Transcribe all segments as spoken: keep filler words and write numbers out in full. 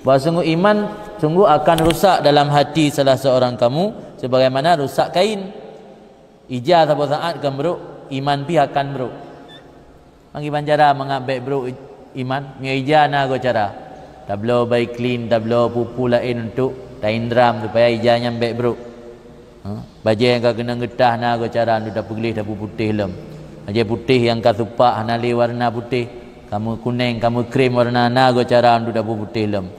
Bahwa sungguh iman sungguh akan rusak dalam hati salah seorang kamu, sebagaimana rusak kain. Ija saboh saát ka brôk, iman pih akan brôk. Meukiban cara mangat bèk brôk iman, meunyoe ija na goe cara. Tabloe bayi clean, tabloe peue-peue laén untuk taindram supaya ija nyan bèk brôk. Ha? Bajèe nyang ka keunong geutah na goe cara untuk tapeugleh tapeuputéh lom. Bajèe putéh nyang ka supak hana lé warna putéh, ka meukunèng, ka meukrém warna na goe cara untuk tapeuputéh lom.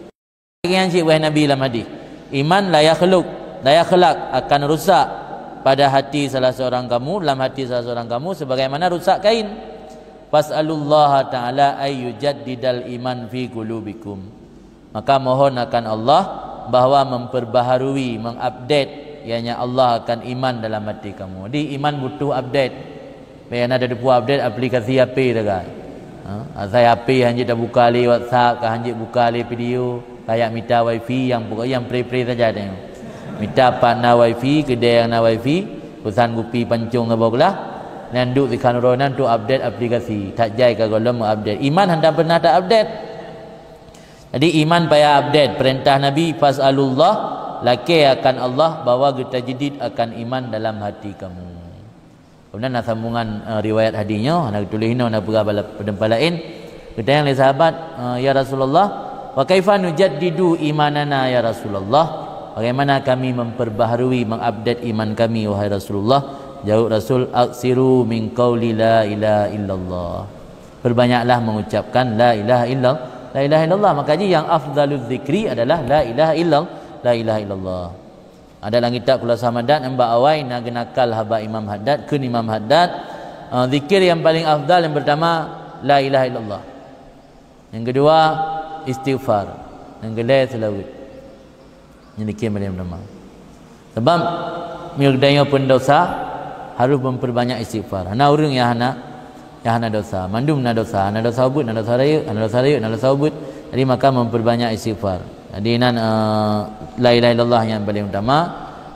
Lagèe nyan cit wahai Nabi lam hadis, "Iman la yakhluq, la yakhlaq, akan rusak pada hati salah seorang kamu, lam hati salah seorang kamu sebagaimana rusak kain." "Fas'alullaha ta'ala ay yujaddidal iman fi qulubikum." Maka mohon akan Allah bahwa memperbaharui, mengupdate, ianya Allah akan iman dalam hati kamu. Jadi iman butuh update. Bèk na tateupeue update aplikasi H P sagai. Ha, asai H P hanjeuet tabuka lé WhatsApp, ka hanjeuet buka lé video, ka jak mita wifi nyang pokok nyang pre-pre saja tengok. Mita pat na wifi, keudè nyang na wifi, peusan kupi pancong saboh glah, nyan duek sikhan uroe nyan untuk update aplikasi. That jai ka gohlom meuupdate. Iman hana pernah ta-update. Jadi iman payah update. Peurintah Nabi, "Fas'alullah", lakèe akan Allah bahwa geutajeudid akan iman dalam hati kamu. Kemudian na sambungan, eh, riwayat hadis nyoe, hana geutuléh inoe, na peugah bala-, pada teumpat laén. Geutanyong lé sahabat, eh, "Ya Rasulullah, wa kaifa nujaddidu imanana ya Rasulullah?" Bagaimana kami memperbaharui, mengupdate iman kami, wahai Rasulullah? Jaweueb Rasul, "Aksiru min qauli la ilaha illallah." Perbanyaklah mengucapkan la ilaha illallah, la ilaha illallah. Maka jih nyang afdalul zikri adalah la ilaha illallah, la ilaha illallah. Ada lam kitab Khulasah Madat nyang bak awai na geunakal haba Imam Haddad, kheun Imam Haddad, eh, zikir nyang paling afdal nyang pertama la ilaha illallah. Nyang keudua istighfar. Nyang keulhèe seulaweuet. Nyan zikir paling pertama. Sebab meunyoe geutanyoe peundosa harus memperbanyak istighfar. Hana ureueng nyang hana Nyang hana dosa, mandum na dosa, hana dosa ubeut, na dosa rayeuk, hana dosa rayeuk, na dosa ubeut. Jadi maka memperbanyak istighfar. Jadi nan, eh, la ilaha illallah nyang paling utama,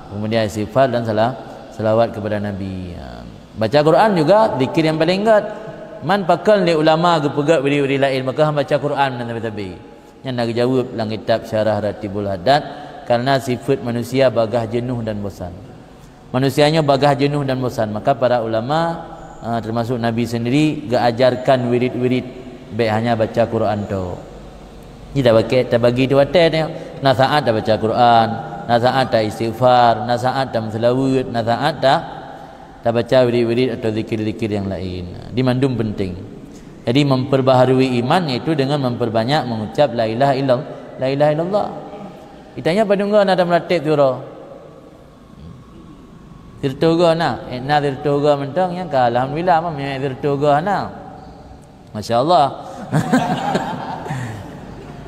kemudian istighfar dan sala-, salawat kepada Nabi. Ya. Baca Quran juga zikir nyang paling göt. Man pakon lé ulama geupeugöt wirid-wirid laén, maka han baca Quran nan sabe-sabe. Nyan na geujaweueb lam kitab Syarah Ratibul Haddad, karena sifat manusia bagah jenuh dan bosan. Manusia nyoe bagah jenuh dan bosan, maka para ulama, eh, termasuk Nabi sendiri geuajarkan wirid-wirid, bèk hanya baca Quran tok. Jadi tabagi, tabagi dua watèe nyoe. Na saat tabaca Quran, na saat ta istighfar, na saat tameuseulaweuet, na saat ta, tabaca wirid-wirid atau zikir-zikir nyang laén. Di mandum penting. Jadi memperbaharui iman yaitu dengan memperbanyak mengucap la ilaha illallah, la ilaha illallah. Ditanya padum goe na tameuratéb surah. Sireutoh goe na, eh, na sireutoh goe mantong nyang ka alhamdulillah, mah meunyoe sireutoh goe hana. Masya Allah.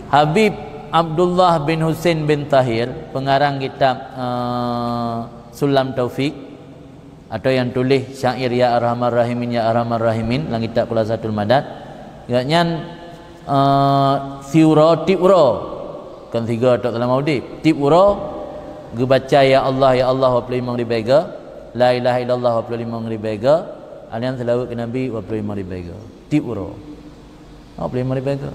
Habib Abdullah bin Husain bin Tahir, pengarang kitab, eh, Sulam Taufik, atau nyang tuléh syair Ya Arhamar Rahimin, Ya Arhamar Rahimin, lam kitab Khulasatul Madad, gobnyan, eh, siuroe tiep uroe, kon sigoe tok seulama udép, tiep uroe geubaca Ya Allah, Ya Allah dua puluh lima ribèe goe, La ilaha illallah dua puluh lima ribèe goe, alham seulaweuet keu Nabi dua puluh lima ribèe goe. Tiep uroe. Dua puluh lima ribèe goe.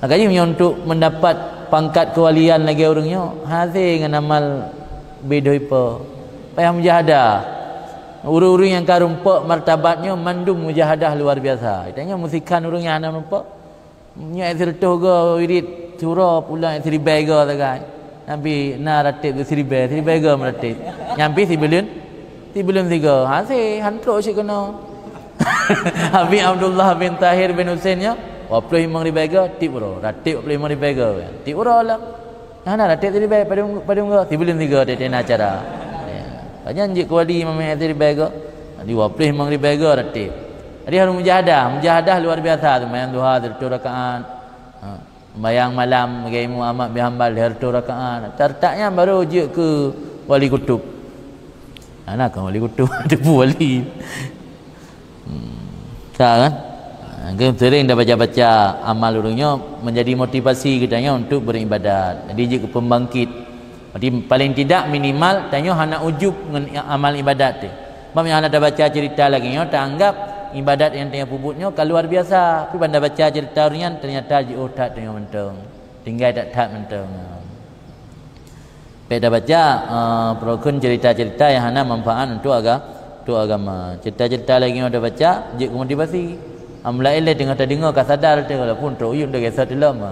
Makajih meunyoe untuk mendapat pangkat keuwalian lagèe ureueng nyoe, hasé ngon amal bidoi po. Payah mujahadah. Ureueng-ureueng nyang ka rumpok martabat nyoe mandum mujahadah luar biasa. Tanyoe meusikhan ureueng nyang hana rumpok. Nyoe sireutoh goe wirid surah, pulan siribèe goe sagai. Nabi na ratéb siribèe, siribèe goe meuratéb. Nyan pih sibuleuen, sibuleuen sigoe. Hasé, han trok cit keunoe. Habib Abdullah bin Tahir bin Husain nyoe, dua puluh lima ribèe goe, tiep uroe. Ratéb dua puluh lima ribèe goe, tiep uroe lah. Hana ratéb siribèe, padum, padum goe, sibuleuen sigoe teuh na acara. Ya. Pajan jeuet keu wali mamè siribèe goe. Jadi dua puluh lima ribèe goe ratéb. Jadi harôh mujahadah, mujahadah luar biasa, seumayang duha sireutoh rakaat. Ha. Sembahyang malam bagi Imam Ahmad bin Hanbal lhèe reutôh rakaat. Taretak nyan baru jeuet keu wali kutub. Hana kon wali kutub, teupeu wali. Hmm. Sa kan? Ha, kan sering dah baca-baca amal ureueng nyoe menjadi motivasi geutanyoe untuk beribadat. Jadi jeuet keu pembangkit. Jadi paling tidak minimal tanyoe hana ujub ngon amal ibadat teuh. Sebab nyang hana tabaca cerita lagèe nyoe, taanggap ibadat nyang tanyoe peubuet nyoe ka luar biasa. Tapi ban tabaca cerita ureueng nyan, ternyata jiôh that tanyoe mantong. Tinggai that-that mantong. Pek tabaca, eh, peurokon cerita-cerita nyang hana manfaat untuk aga-, untuk agama. Cerita-cerita lagée nyoe tabaca, jeuet keu motivasi. Amlai lé teungoh tadeungoe ka sadar teuh, walaupun trok uyueng teuh gesa teulom.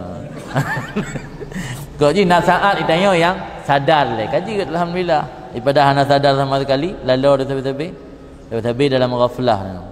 Kok jih na saat itanyoe nyang sadar lé. Ka jeuet, alhamdulillah. Daripada hana sadar sama sekali, lalo sabe-sabe. Sabe-sabe dalam ghaflah.